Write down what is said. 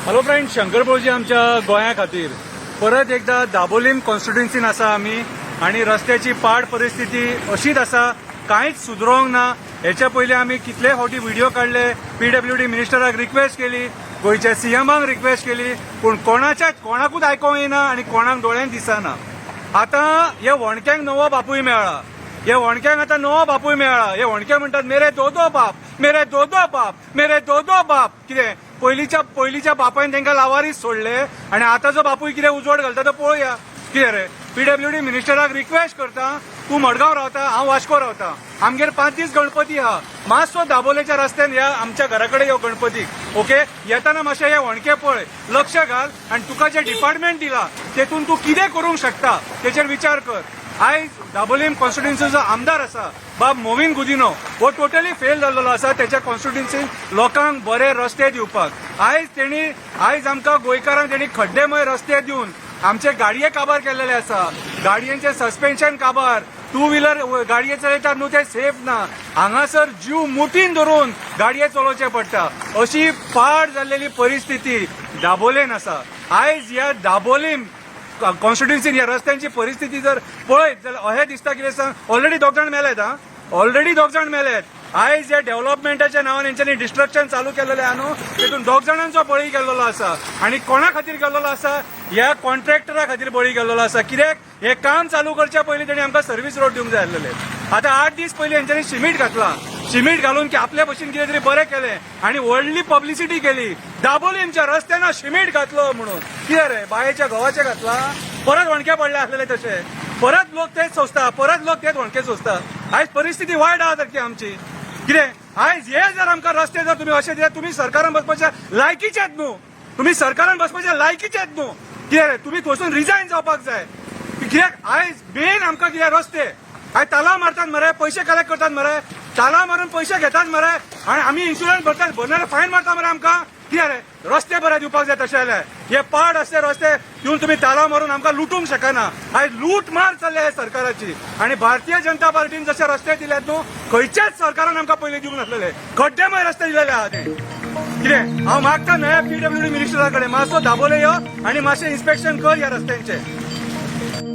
Hello friend, Shankar भाऊजी आमच्या गोंया खातीर परत एकदा दाबोलीम कॉन्स्टिट्युन्सीन आसा आमी आनी रस्त्याची पाड परिस्थिती अशीच आसा. कांयच सुदरोंक ना. हेच्या पयलीं आमी कितले फावटी व्हिडिओ काडले, पीडब्ल्यूडी मिनिस्टराक रिक्वेस्ट केली, गोंयच्या सीएमाक रिक्वेस्ट केली, पूण कोणाच्या कोणाकूच आयकोंक येना आनी कोणाक दोळ्यान दिसना. आतां हे वणक्यांक नवो बापूय मेळ्ळा. हे वणक्यांक आतां नवो बापूय मेळ्ळा. हे वणके म्हणटात, "मेरे दो दो बाप, मेरे दो दो बाप, मेरे दो दो बाप." कितें, पयलींच्या पयलींच्या बापायन तांकां लावारीस सोडले आनी आतांचो बापूय कितें उजवाड घालता तो पळोवया. कितें रे, पीडब्ल्यूडी मिनिस्टराक रिक्वेस्ट करता. तूं मडगांव रावता, हांव वास्को रावता. आमगेर 5 दीस गणपती आहा. मातसो दाबोलेच्या रस्त्यान ह्या आमच्या घरा कडेन यो गणपतीक. ओके, येताना मातशें हे वणके पळय, लक्ष घाल आनी तुका जें डिपार्टमेंट दिला तेतून तूं कितें करूंक शकता तेचेर विचार कर. आयज दाबोलीम कॉन्स्टिट्युन्सीचो आमदार आसा बाब मोविन गुदिनो, हो टोटली फेल जाल्लो आसा तेच्या कॉन्स्टिट्युन्सीन लोकांक बरे रस्ते दिवपाक. आयज तेणी, आयज आमकां गोंयकारांक तेणी खड्डेमय रस्ते दिवन आमचे गाडये काबार केल्लेले आसा. गाडयेंचे सस्पेन्शन काबार, टू व्हिलर गाडये चलयतात न्हू, ते सेफ ना. हांगासर जीव मुठीन धरून गाडये चलोवचे पडटा, अशी पाड जाल्लेली परिस्थिती दाबोलेन आसा. आयज ह्या दाबोलीम कॉन्स्टिट्युन्सीन ह्या रस्त्यांची परिस्थिती जर पळयत जाल्यार अशें दिसता, कितें सांग, ऑलरेडी दोग जाण मेलेत. हा, ऑलरेडी दोग जाण मेलेत. आयज ह्या डेव्हलपमेंटाच्या नांवान हेंच्यांनी डिस्ट्रक्शन चालू केलेलें आहा न्हू, तेतून दोग जाणांचो बळी गेल्लो आसा. आनी कोणा खातीर गेल्लो आसा? ह्या कॉन्ट्रॅक्टरा खातीर बळी गेल्लो आसा. कित्याक हे काम चालू करच्या पयलीं तेणी आमकां सर्वीस रोड दिवंक जाय आसलेले. आतां 8 दीस पयलीं हेंच्यांनी सिमीट घातला. सिमीट घालून की आपल्या भशेन कितें तरी बरें केलें आनी व्हडली पब्लिसिटी केली, दाबोलीमच्या रस्त्यान सिमीट घातलो म्हणून. कितें रे, बायेच्या घोवाचे घातला? परत वणके पडले आसलेले तशे. परत लोक तेच सोंसता, परत लोक तेच वणके सोंसता. आयज परिस्थिती वायट आहा सारकी आमची. कितें, आयज हे जर आमकां रस्ते जर तुमी अशे दिल्यार तुमी सरकारान बसपाच्या लायकीचेच न्हू. तुमी सरकारान बसपाच्या लायकीचेच न्हू. कितें रे, तुमी थंयसून रिजायन जावपाक जाय. कित्याक आयज मेन आमकां कितें, रस्ते. आयज तालाव मारतात मरे, पयशे कलेक्ट करतात मरे, तालाव मारून पयशे घेतात मरे आनी आमी इन्शुरन्स भरतात, भरणार फायन मारता मरे आमकां. कितें रे, रस्ते बरे दिवपाक जाय. तशें जाल्यार हे पाड असले रस्ते दिवन तुमी तालाव मारून आमकां लुटूंक शकना. आयज लूट मार चल्ल्या सरकाराची आनी भारतीय जनता पार्टीन जशे रस्ते दिल्यात न्हू, खंयच्याच सरकारान आमकां पयलीं दिवंक नासलेले. खड्डेमय रस्ते दिलेले आहा ते. कितें, हांव मागता नव्या पीडब्ल्यूडी मिनिस्टरा कडेन, मातसो दाबोले यो आनी मातशें इन्स्पेक्शन कर ह्या रस्त्यांचें.